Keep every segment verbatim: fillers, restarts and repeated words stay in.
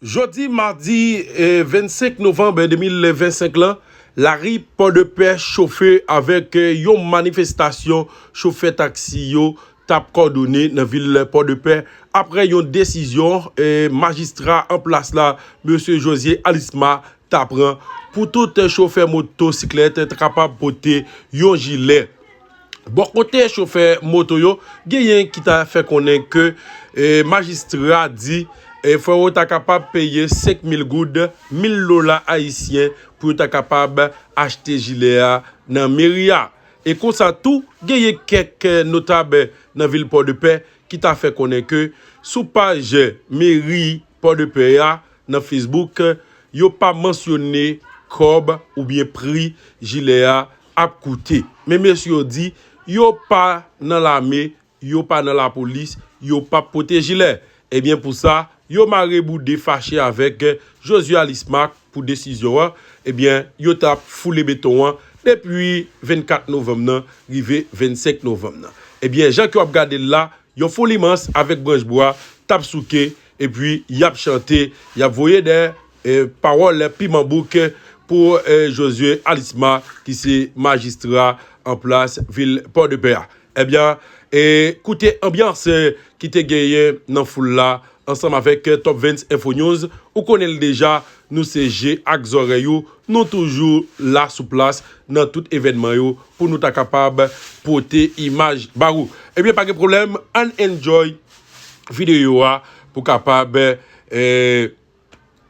Jodi madi, eh, vennsenk novanm de mil vennsenk lan, lari Pòdepè chofe avèk, eh, yon manifestasyon chofè taksi yo t ap kòdone nan vil Pòdepè, aprè yon desizyon, eh, majistra an plas la, mesye Josué Alisma, ta pran pou tout chofè motosiklèt ta kapab pote yon jilè. Bò kote chofè moto yo, genyen ki ta fè konnen ke, eh, majistra di, eh, fò yo ta kapab peye senk mil goud, mil dola ayisyen, pou yo ta kapab achte jilè a nan meri a. E konsa tou, genyen kèk, eh, notab nan vil Pòdepè ki ta fè konnen ke sou paj meri Pòdepè a nan Facebook, yo pa mansyone kòb oubyen pri jilè a ap koute. Men mesye yo di, yo pa nan lame, yo pa nan lapolis, yo p ap pote jilè. Ebyen pou sa, yo mare boude fache avèk Josué Alisma pou desizyon an. Ebyen, yo t ap foule beton an depi vennkat novanm nan rive vennsenk novanm nan. Ebyen, jan ke w ap gade l la, yon foul imans avèk branch bwa t ap souke, epi y ap chante, y ap voye dè, eh, pawòl piman bouk pou, eh, Josué Alisma, ki se majistra an plas vil Pòdepè a. Ebyen, eh, koute anbyans, eh, ki te genyen nan foul la, ansanm avèk, eh, Top vingt Info News, ou konnen l deja, nou se je ak zòrèy ou, nou toujou la sou plas nan tout evènman yo pou nou ta kapab pote imaj ba ou. Ebyen, pa gen pwoblèm, ann enjoy videyo a pou kapab, eh,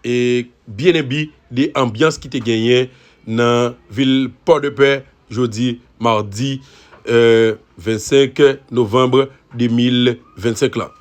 e byen enbi de anbyans ki te genyen nan vil Pòdepè jodi madi, eh, vennsenk novanm de mil vennsenk lan.